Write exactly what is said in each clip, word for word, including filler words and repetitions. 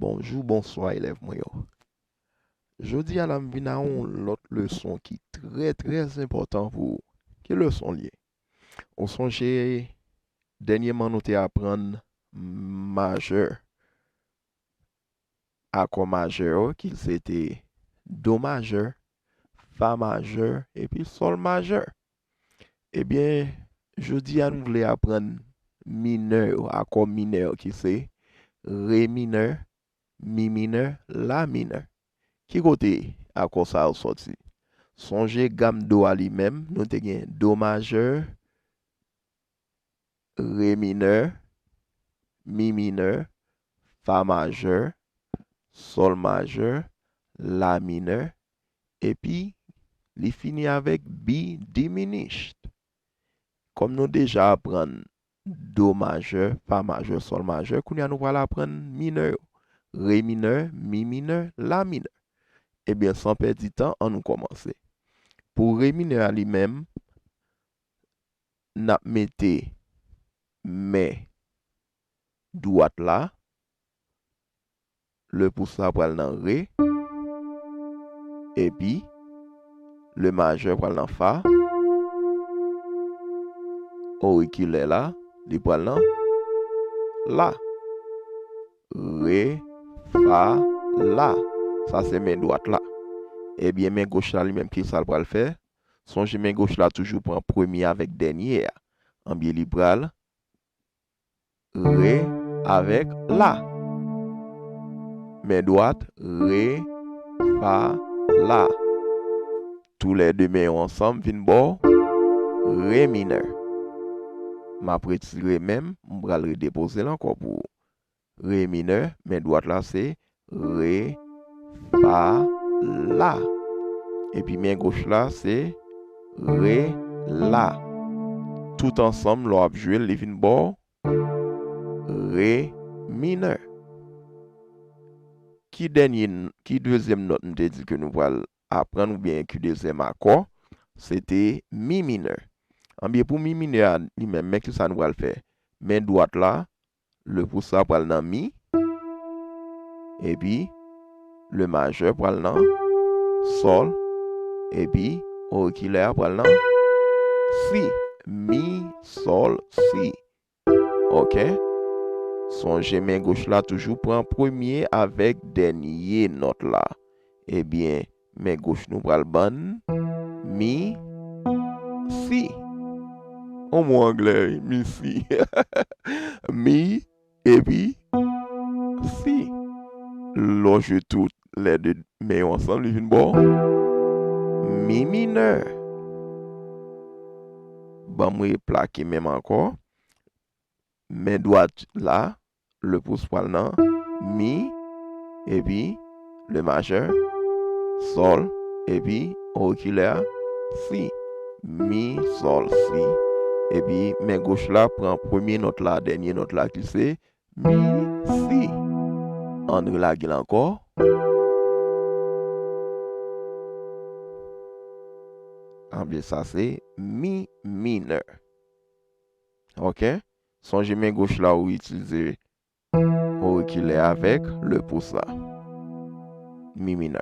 Bonjou, bonswa, elèv mwen yo. Jodi a la, m vin a yon lòt leson ki trè, trè enpòtan pou ou. Ki leson l ye? Ou sonje, dènyèman, nou te aprann majè, akò majè yo, ki se te do majè, fa majè, epi sòl majè. Ebyen, jodi a, nou vle aprann minè yo, akò minè yo, ki se re minè, mi minè, la minè. Ki kote akò sa yo sòti? Sonje gam do a li menm, nou te gen do majè, re minè, mi minè, fa majè, sòl majè, la minè, epi li fini avèk bi diminished. Kòm nou deja aprann do majè, fa majè, sòl majè, kounye a nou pral aprann minè yo. Re minè, mi minè, la minè. Ebyen, san pèdi tan, ann nou kòmanse. Pou re minè a li menm, n ap mete men dwat la, le pous la pral nan re, epi le majè pral nan fa, orikilè la, li pral nan la. Re, fa, la. Sa se men dwat la. Ebyen, men goch la li menm, ki sa l pral fè? Sonje men goch la toujou pran premye avèk dènye a. Anbyen, li pral re avèk la. Men dwat, re, fa, la. Toulède men yo ansanm vin ba w re minè. M ap retire men m, m pral redepoze l ankò pou ou. Re minè, men dwat la se re, fa, la. Epi men goch la se re, la. Tout ansanm, lè w ap jwe l, li vin ba w re minè. Ki dènye n-, ki dezyèm nòt m te di ke nou pral aprann oubyen ki dezyèm akò? Se te mi minè. Anbyen, pou mi minè a li menm, men ki sa nou pral fè? Men dwat la, le pous la pral nan mi, epi le majè pral nan sòl, epi orikilè a pral nan si. Mi, sòl, si. Oke? Sonje men goch la toujou pran premye avèk dènye nòt la. Ebyen, men goch nou pral bann mi, si. On mo anglè, wi, mi, si. Mi, epi si. Lè w jwe tout lè de men yo ansanm, li vin ba w mi minè. Ban m replake men m ankò. Men dwat la, le pous pral nan mi, epi le majè, sòl, epi orikilè a, si. Mi, sòl, si. Epi men goch la pran premye nòt la, dènye nòt la ki se mi, si. Ann relage l ankò. Anbyen, sa se mi minè. Oke? Sonje men goch la ou itilize orikilè avèk le pous la. Mi minè.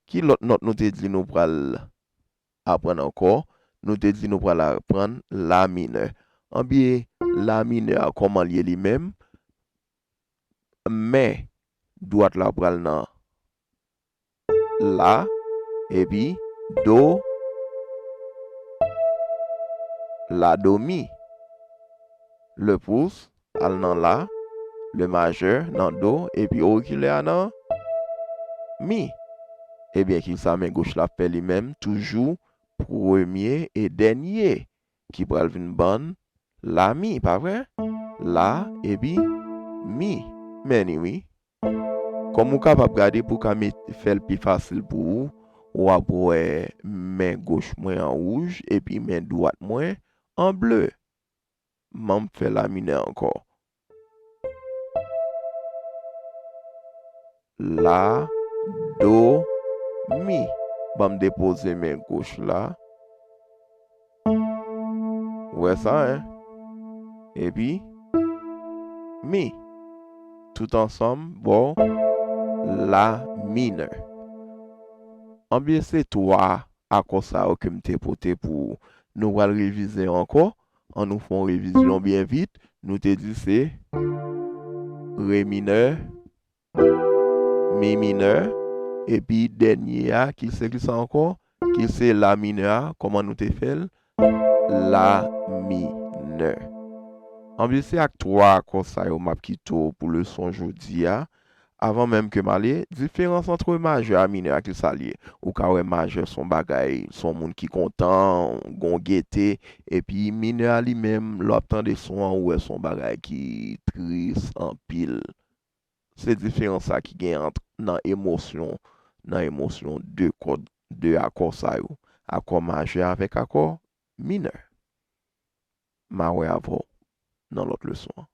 Ki lòt nòt nou te di nou pral aprann ankò? Nou te di nou pral aprann la minè. Anbyen, la minè a, kòman l ye li menm? Men dwat la pral nan la, epi do, la, do, mi. Le pous al nan la, le majè nan do, epi orikilè a nan mi. Ebyen, ki sa men goch la ap fè li menm? Toujou premye e dènye ki pral vin bann la mi, pa vre? La epi mi. Men ni wi. Kòm ou kapab gade pou w ka met, fè l pi fasil pou ou, w ap wè men goch mwen an wouj epi men dwat mwen an ble. Ban m fè la minè ankò. La, do, mi. Ban m depoze men goch la. Ou wè sa, en? Epi, mi. Tout ansanm, ba w la minè. Anbyen, se twa akò sa yo ke m te pote pou ou. Nou pral revize yo ankò. Ann nou fè yon revizyon byen vit. Nou te di se re minè, mi minè, epi dènye a, ki se ki sa ankò? Ki se la minè a, kòman nou te fè l? La minè. Anbyen, se ak twa akò sa yo m ap kite w pou leson jodi a. Avan menm ke m ale, diferans ant majè a minè a, ki sa l ye? Ou ka wè majè se yon bagay, se yon moun ki kontan, gon gete, epi minè a li menm, lè w ap tande son an, ou wè se yon bagay ki tris anpil. Se diferans sa ki gen ant, nan emosyon, nan emosyon de kòd, de akò sa yo. Akò majè avèk akò minè. M a wè avè w nan lòt leson an.